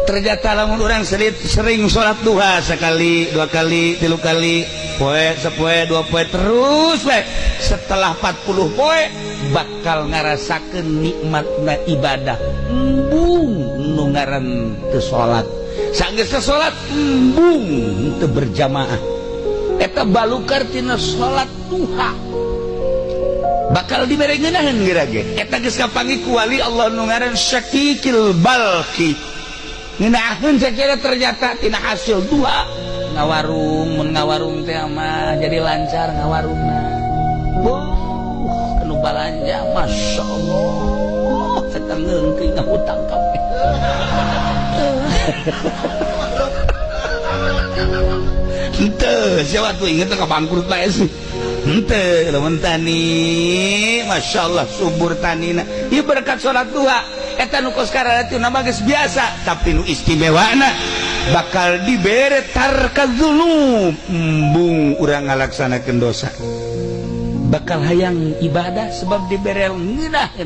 Ternyata lamun orang sering sholat duha sekali, dua kali, tilu kali, poe sepoe, dua poe, terus we. Setelah 40 poe bakal ngarasakeun nikmatna ibadah. Embung nu ngaran teu salat, sanggeus teu salat embung teu berjamaah. Eta balukar tina salat duha bakal dibere ngeunaheun geura ge. Eta geus kapanggih ku wali Allah nu ngaran Syakikil Balki. Ngeunaheun sacara ternyata tina hasil duha ngawarung. Mun ngawarung teh mah jadi lancar ngawarungna. Buh, anu balanja, Masya Allah, eta ngeungkeun ngahutang kabeh. Henteu, siapa tuh inget ka bangkrut bae sih. Henteu, lamun tani, Masya Allah, subur tanina. Ieu berkat salat duha. Eta nu kos kararitu nama geus biasa, tapi nu istimewana bakal dibere tarka dzunub. Embung urang ngalaksanakeun dosa. Bakal hayang ibadah sebab dibere ngeunaheun.